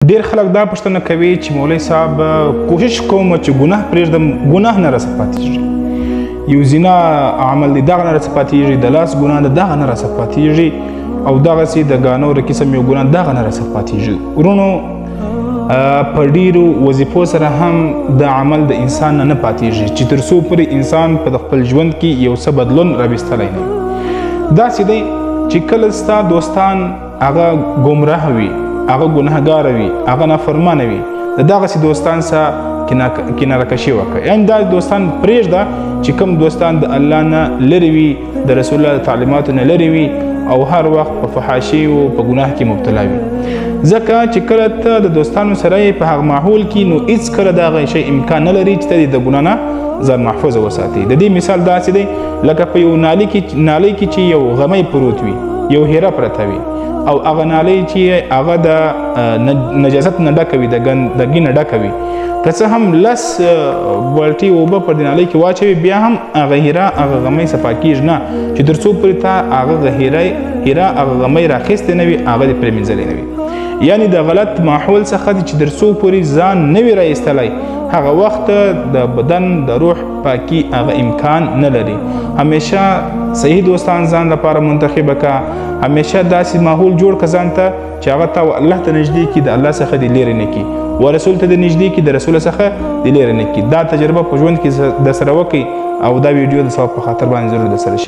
ډیر خلک دا پوښتنه کوي چې مولوي صاحب کوشش کوم چې ګناه پرېږدم، ګناه نه راسه پاتېږي، یو زنا عمل دی دغه نه راسه پاتېږي، د لاس ګناه ده دغه نه راسه پاتېږي، او دغسې د ګانو د قسم یو ګناه دغه نه راسه پاتېږي. وروڼو، په ډیرو وظیفو سره هم د عمل د انسان نه پاتېږي چې تر څو پورې انسان په خپل ژوند کې یو څه بدلون راوستلی نه وي. داسې دی چې کله ستا دوستان هغه ګمراه وي، هغه ګناهګار وي، هغه نافرمانه وي، د دغسې دوستان سره کناره کشي وکړه. یعنې دا دوستان پرېږده چې کوم دوستان د الله نه لرې وي، د رسول الله د تعلیماتو نه لرې وي، او هر وخت په فحاشي او په ګناه کې مبتلا وي. ځکه چې کله ته د دوستانو سره یې په هغه ماحول کې، نو هېڅکله دغه شی امکان نه لري چې ته دې د ګناه نه ځان محفوظ وساتې. د دې مثال داسې دی لکه په یو نالۍ کې چې یو غمی پروت وي، یو هیره پرته وي، او هغه نالۍ چې هغه د نجاست نه ډکه وي، د ګندګي نه ډکه وي، که څه هم لس بالټي اوبه پر دې نالۍ کې واچوي، بیا هم هغه هیره هغه غمی صفا کېږي نه، چې تر څو پورې تا هغه هیره هغه غمی راخیستې نه وي، هغه دې پرې مینځلی نه وي. یعنې د غلط ماحول څخه چې تر څو پورې ځان نه وي را ایستلی، هغه وخت د بدن د روح پاکي هغه امکان نه لري. همیشه صحیح دوستان ځان لپاره منتخبه که، همیشه داسې ماحول جوړ که ځان ته چې هغه تا الله ته نږدې کړي، د الله څخه دې لیرې نه کړي، و رسول ته دې نږدې کړي، د رسول څخه دې لیرې نه کړي. دا تجربه په ژوند کې د سره وکړئ، او دا ویډیو د ثواب په خاطر باندې ضرور د سره شي.